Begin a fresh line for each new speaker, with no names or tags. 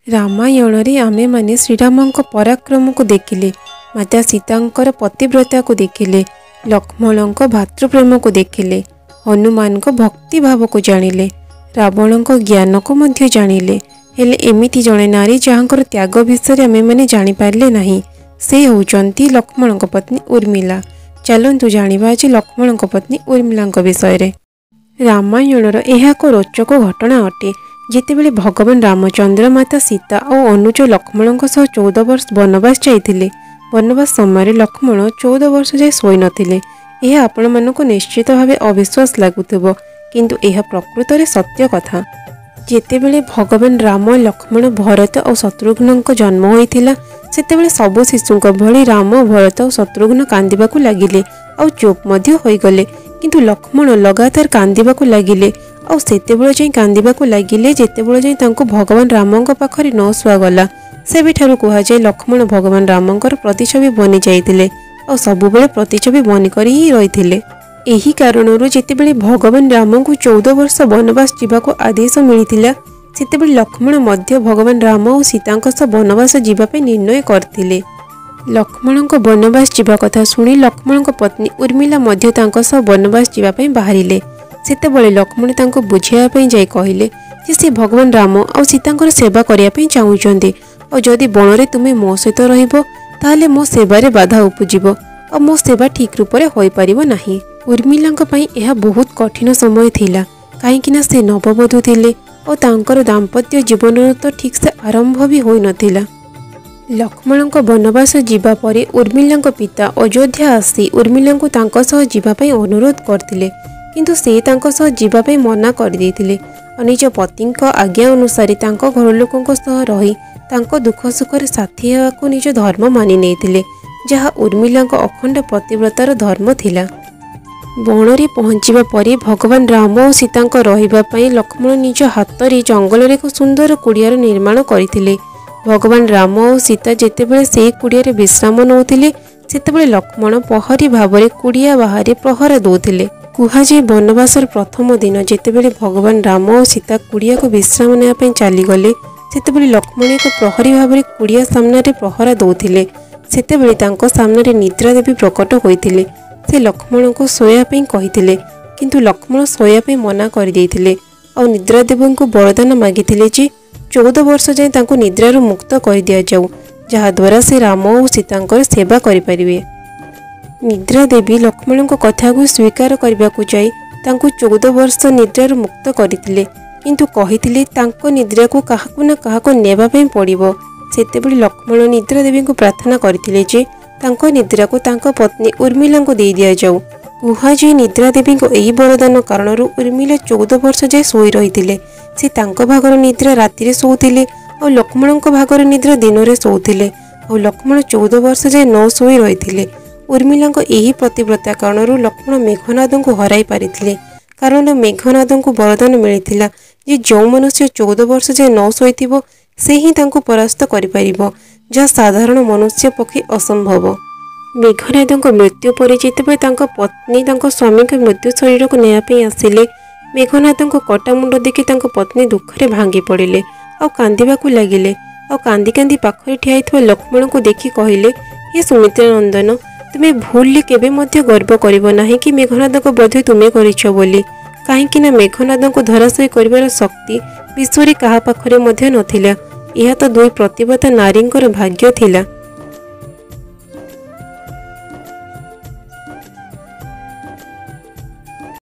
ରାମାୟଣରେ ଆମେମାନେ ଶ୍ରୀରାମଙ୍କ ପରାକ୍ରମକୁ ଦେଖିଲେ, ମାତା ସୀତାଙ୍କର ପତିବ୍ରତାକୁ ଦେଖିଲେ, ଲକ୍ଷ୍ମଣଙ୍କ ଭାତୃପ୍ରେମକୁ ଦେଖିଲେ, ହନୁମାନଙ୍କ ଭକ୍ତିଭାବକୁ ଜାଣିଲେ, ରାବଣଙ୍କ ଜ୍ଞାନକୁ ମଧ୍ୟ ଜାଣିଲେ। ହେଲେ ଏମିତି ଜଣେ ନାରୀ ଯାହାଙ୍କର ତ୍ୟାଗ ବିଷୟରେ ଆମେମାନେ ଜାଣିପାରିଲେ ନାହିଁ, ସେ ହେଉଛନ୍ତି ଲକ୍ଷ୍ମଣଙ୍କ ପତ୍ନୀ ଉର୍ମିଳା। ଚାଲନ୍ତୁ ଜାଣିବା ଆଜି ଲକ୍ଷ୍ମଣଙ୍କ ପତ୍ନୀ ଉର୍ମିଳାଙ୍କ ବିଷୟରେ। ରାମାୟଣର ଏହା ଏକ ରୋଚକ ଘଟଣା ଅଟେ, ଯେତେବେଳେ ଭଗବାନ ରାମଚନ୍ଦ୍ର ମାତା ସୀତା ଓ ଅନୁଜ ଲକ୍ଷ୍ମଣଙ୍କ ସହ 14 ବର୍ଷ ବନବାସ ଯାଇଥିଲେ। ବନବାସ ସମୟରେ ଲକ୍ଷ୍ମଣ 14 ବର୍ଷ ଯାଏ ଶୋଇନଥିଲେ। ଏହା ଆପଣମାନଙ୍କୁ ନିଶ୍ଚିତ ଭାବେ ଅବିଶ୍ୱାସ ଲାଗୁଥିବ, କିନ୍ତୁ ଏହା ପ୍ରକୃତରେ ସତ୍ୟ କଥା। ଯେତେବେଳେ ଭଗବାନ ରାମ, ଲକ୍ଷ୍ମଣ, ଭରତ ଓ ଶତ୍ରୁଘ୍ନଙ୍କ ଜନ୍ମ ହୋଇଥିଲା, ସେତେବେଳେ ସବୁ ଶିଶୁଙ୍କ ଭଳି ରାମ, ଭରତ ଓ ଶତ୍ରୁଘ୍ନ କାନ୍ଦିବାକୁ ଲାଗିଲେ ଆଉ ଚୁପ୍ ମଧ୍ୟ ହୋଇଗଲେ। କିନ୍ତୁ ଲକ୍ଷ୍ମଣ ଲଗାତାର କାନ୍ଦିବାକୁ ଲାଗିଲେ ଆଉ ସେତେବେଳେ ଯାଇ କାନ୍ଦିବାକୁ ଲାଗିଲେ ଯେତେବେଳେ ଯାଇ ତାଙ୍କୁ ଭଗବାନ ରାମଙ୍କ ପାଖରେ ନ ଶୁଆଗଲା। ସେବେଠାରୁ କୁହାଯାଏ ଲକ୍ଷ୍ମଣ ଭଗବାନ ରାମଙ୍କର ପ୍ରତିଛବି ବନିଯାଇଥିଲେ ଆଉ ସବୁବେଳେ ପ୍ରତିଛବି ବନିକରି ହିଁ ରହିଥିଲେ। ଏହି କାରଣରୁ ଯେତେବେଳେ ଭଗବାନ ରାମଙ୍କୁ 14 ବର୍ଷ ବନବାସ ଯିବାକୁ ଆଦେଶ ମିଳିଥିଲା, ସେତେବେଳେ ଲକ୍ଷ୍ମଣ ମଧ୍ୟ ଭଗବାନ ରାମ ଓ ସୀତାଙ୍କ ସହ ବନବାସ ଯିବା ପାଇଁ ନିର୍ଣ୍ଣୟ କରିଥିଲେ। ଲକ୍ଷ୍ମଣଙ୍କ ବନବାସ ଯିବା କଥା ଶୁଣି ଲକ୍ଷ୍ମଣଙ୍କ ପତ୍ନୀ ଉର୍ମିଳା ମଧ୍ୟ ତାଙ୍କ ସହ ବନବାସ ଯିବା ପାଇଁ ବାହାରିଲେ। ସେତେବେଳେ ଲକ୍ଷ୍ମଣ ତାଙ୍କୁ ବୁଝାଇବା ପାଇଁ ଯାଇ କହିଲେ ଯେ ସେ ଭଗବାନ ରାମ ଆଉ ସୀତାଙ୍କର ସେବା କରିବା ପାଇଁ ଚାହୁଁଛନ୍ତି, ଆଉ ଯଦି ବଣରେ ତୁମେ ମୋ ସହିତ ରହିବ ତାହେଲେ ମୋ ସେବାରେ ବାଧା ଉପୁଜିବ ଆଉ ମୋ ସେବା ଠିକ୍ ରୂପରେ ହୋଇପାରିବ ନାହିଁ। ଉର୍ମିଳାଙ୍କ ପାଇଁ ଏହା ବହୁତ କଠିନ ସମୟ ଥିଲା, କାହିଁକିନା ସେ ନବବଧୂ ଥିଲେ ଓ ତାଙ୍କର ଦାମ୍ପତ୍ୟ ଜୀବନର ତ ଠିକ୍ସେ ଆରମ୍ଭ ବି ହୋଇନଥିଲା। ଲକ୍ଷ୍ମଣଙ୍କ ବନବାସ ଯିବା ପରେ ଉର୍ମିଳାଙ୍କ ପିତା ଅଯୋଧ୍ୟା ଆସି ଉର୍ମିଳାଙ୍କୁ ତାଙ୍କ ସହ ଯିବା ପାଇଁ ଅନୁରୋଧ କରିଥିଲେ, କିନ୍ତୁ ସେ ତାଙ୍କ ସହ ଯିବା ପାଇଁ ମନା କରିଦେଇଥିଲେ ଆଉ ନିଜ ପତିଙ୍କ ଆଜ୍ଞା ଅନୁସାରେ ତାଙ୍କ ଘର ଲୋକଙ୍କ ସହ ରହି ତାଙ୍କ ଦୁଃଖ ସୁଖରେ ସାଥୀ ହେବାକୁ ନିଜ ଧର୍ମ ମାନି ନେଇଥିଲେ, ଯାହା ଉର୍ମିଳାଙ୍କ ଅଖଣ୍ଡ ପତିବ୍ରତାର ଧର୍ମ ଥିଲା। ବଣରେ ପହଞ୍ଚିବା ପରେ ଭଗବାନ ରାମ ଓ ସୀତାଙ୍କ ରହିବା ପାଇଁ ଲକ୍ଷ୍ମଣ ନିଜ ହାତରେ ଜଙ୍ଗଲରେ ଏକ ସୁନ୍ଦର କୁଡ଼ିଆର ନିର୍ମାଣ କରିଥିଲେ। ଭଗବାନ ରାମ ଓ ସୀତା ଯେତେବେଳେ ସେହି କୁଡ଼ିଆରେ ବିଶ୍ରାମ ନେଉଥିଲେ, ସେତେବେଳେ ଲକ୍ଷ୍ମଣ ପ୍ରହରୀ ଭାବରେ କୁଡ଼ିଆ ବାହାରେ ପ୍ରହରା ଦେଉଥିଲେ। କୁହାଯାଏ ବନବାସର ପ୍ରଥମ ଦିନ ଯେତେବେଳେ ଭଗବାନ ରାମ ଓ ସୀତା କୁଡ଼ିଆକୁ ବିଶ୍ରାମ ନେବା ପାଇଁ ଚାଲିଗଲେ, ସେତେବେଳେ ଲକ୍ଷ୍ମଣ ଏକ ପ୍ରହରୀ ଭାବରେ କୁଡ଼ିଆ ସାମ୍ନାରେ ପ୍ରହରା ଦେଉଥିଲେ। ସେତେବେଳେ ତାଙ୍କ ସାମ୍ନାରେ ନିଦ୍ରା ଦେବୀ ପ୍ରକଟ ହୋଇଥିଲେ। ସେ ଲକ୍ଷ୍ମଣଙ୍କୁ ଶୋଇବା ପାଇଁ କହିଥିଲେ, କିନ୍ତୁ ଲକ୍ଷ୍ମଣ ଶୋଇବା ପାଇଁ ମନା କରିଦେଇଥିଲେ ଆଉ ନିଦ୍ରା ଦେବୀଙ୍କୁ ବରଦାନ ମାଗିଥିଲେ ଯେ 14 ବର୍ଷ ଯାଏଁ ତାଙ୍କୁ ନିଦ୍ରାରୁ ମୁକ୍ତ କରିଦିଆଯାଉ, ଯାହାଦ୍ୱାରା ସେ ରାମ ଓ ସୀତାଙ୍କର ସେବା କରିପାରିବେ। ନିଦ୍ରା ଦେବୀ ଲକ୍ଷ୍ମଣଙ୍କ କଥାକୁ ସ୍ୱୀକାର କରିବାକୁ ଯାଇ ତାଙ୍କୁ 14 ବର୍ଷ ନିଦ୍ରାରୁ ମୁକ୍ତ କରିଥିଲେ, କିନ୍ତୁ କହିଥିଲେ ତାଙ୍କ ନିଦ୍ରାକୁ କାହାକୁ ନା କାହାକୁ ନେବା ପାଇଁ ପଡ଼ିବ। ସେତେବେଳେ ଲକ୍ଷ୍ମଣ ନିଦ୍ରା ଦେବୀଙ୍କୁ ପ୍ରାର୍ଥନା କରିଥିଲେ ଯେ ତାଙ୍କ ନିଦ୍ରାକୁ ତାଙ୍କ ପତ୍ନୀ ଉର୍ମିଳାଙ୍କୁ ଦେଇ ଦିଆଯାଉ। କୁହାଯାଏ ନିଦ୍ରା ଦେବୀଙ୍କ ଏହି ବରଦାନ କାରଣରୁ ଉର୍ମିଳା 14 ବର୍ଷ ଯାଏ ଶୋଇ ରହିଥିଲେ। ସେ ତାଙ୍କ ଭାଗର ନିଦ୍ରା ରାତିରେ ଶୋଉଥିଲେ ଆଉ ଲକ୍ଷ୍ମଣଙ୍କ ଭାଗର ନିଦ୍ରା ଦିନରେ ଶୋଉଥିଲେ, ଆଉ ଲକ୍ଷ୍ମଣ 14 ବର୍ଷ ଯାଏ ନ ଶୋଇ ରହିଥିଲେ। ଉର୍ମିଳାଙ୍କ ଏହି ପ୍ରତିବ୍ରତା କାରଣରୁ ଲକ୍ଷ୍ମଣ ମେଘନାଦଙ୍କୁ ହରାଇ ପାରିଥିଲେ, କାରଣ ମେଘନାଦଙ୍କୁ ବରଦାନ ମିଳିଥିଲା ଯେ ଯେଉଁ ମନୁଷ୍ୟ 14 ବର୍ଷ ଯାଏ ନ ଶୋଇଥିବ ସେ ହିଁ ତାଙ୍କୁ ପରାସ୍ତ କରିପାରିବ, ଯାହା ସାଧାରଣ ମନୁଷ୍ୟ ପକ୍ଷେ ଅସମ୍ଭବ। ମେଘନାଦଙ୍କ ମୃତ୍ୟୁ ପରେ ଯେତେବେଳେ ତାଙ୍କ ପତ୍ନୀ ତାଙ୍କ ସ୍ୱାମୀଙ୍କ ମୃତ୍ୟୁ ଶରୀରକୁ ନେବା ପାଇଁ ଆସିଲେ, ମେଘନାଦଙ୍କ କଟା ମୁଣ୍ଡ ଦେଖି ତାଙ୍କ ପତ୍ନୀ ଦୁଃଖରେ ଭାଙ୍ଗି ପଡ଼ିଲେ ଆଉ କାନ୍ଦିବାକୁ ଲାଗିଲେ। ଆଉ କାନ୍ଦି କାନ୍ଦି ପାଖରେ ଠିଆ ହେଇଥିବା ଲକ୍ଷ୍ମଣଙ୍କୁ ଦେଖି କହିଲେ, ହେ ସୁମିତ୍ରା ନନ୍ଦନ, ତୁମେ ଭୁଲରେ କେବେ ମଧ୍ୟ ଗର୍ବ କରିବ ନାହିଁ କି ମେଘନାଦଙ୍କ ବଧ ତୁମେ କରିଛ ବୋଲି, କାହିଁକି ନା ମେଘନାଦଙ୍କୁ ଧରାଶୟୀ କରିବାର ଶକ୍ତି ବିଶ୍ୱରେ କାହା ପାଖରେ ମଧ୍ୟ ନଥିଲା। ଏହା ତ ଦୁଇ ପ୍ରତିବ୍ରତା ନାରୀଙ୍କର ଭାଗ୍ୟ ଥିଲା।